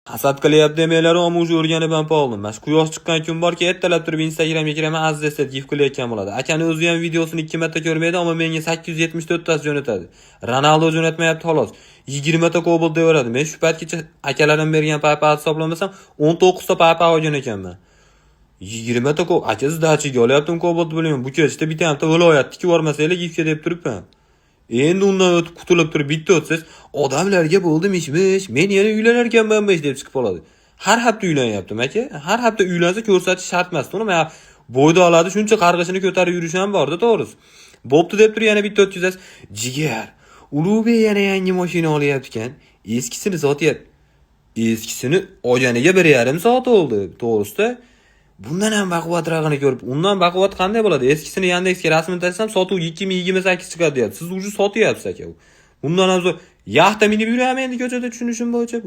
Hasad qilyapti demanglar, ammo уже o'rganib ham qoldim. Mana shu quyosh chiqqan kun borki, ertalab turib Instagramga kiraman, Aziz Esed gif qilayotgan bo'ladi. Akani o'zi ham videosini 2 marta ko'rmaydi, ammo menga 874 tasi jo'natadi. Ronaldo jo'natmayapti xolos. 20 ta Cobalt deyaveradi. Men shu paytgacha akalarim bergan PayPal hisoblamasam 19 ta PayPal olgan ekanman. 20 ta aka сдача ga olyaptim Cobalt bilmayman. Bu kechda bitta hamta viloyat tikib yubormasanglar gifga deb turibman. Endi undan o'tib qutulib turib bitta o'tsangiz, odamlarga bo'ldim ishmish, men yana uylanar ekanmanmish deb chiqib qoladi. Har hafta uylanyaptim aka. Har hafta uylansa ko'rsatish shart emas. Uni mana bo'yda oladi, shuncha qarg'ishini ko'tarib yurish ham borda, to'g'risi. Bo'pti deb turib yana bitta o'tkazasiz. Jigar, Ulug'bek yana yangi mashina olyapti ekan. Eskisini sotyapti. Eskisini olganiga 1,5 soat bo'ldi, to'g'risida. Bundan ham baquvvatrog'ini ko'rib, undan baquvvat qanday bo'ladi? Eskisini Yandexga rasmini tashlasam, sotuv 2028 chiqadi deyapti. Siz уже sotyapsiz aka. Bundan ham zo'r yaxta minib yuraman endi ko'chada, tushunishim bo'yicha.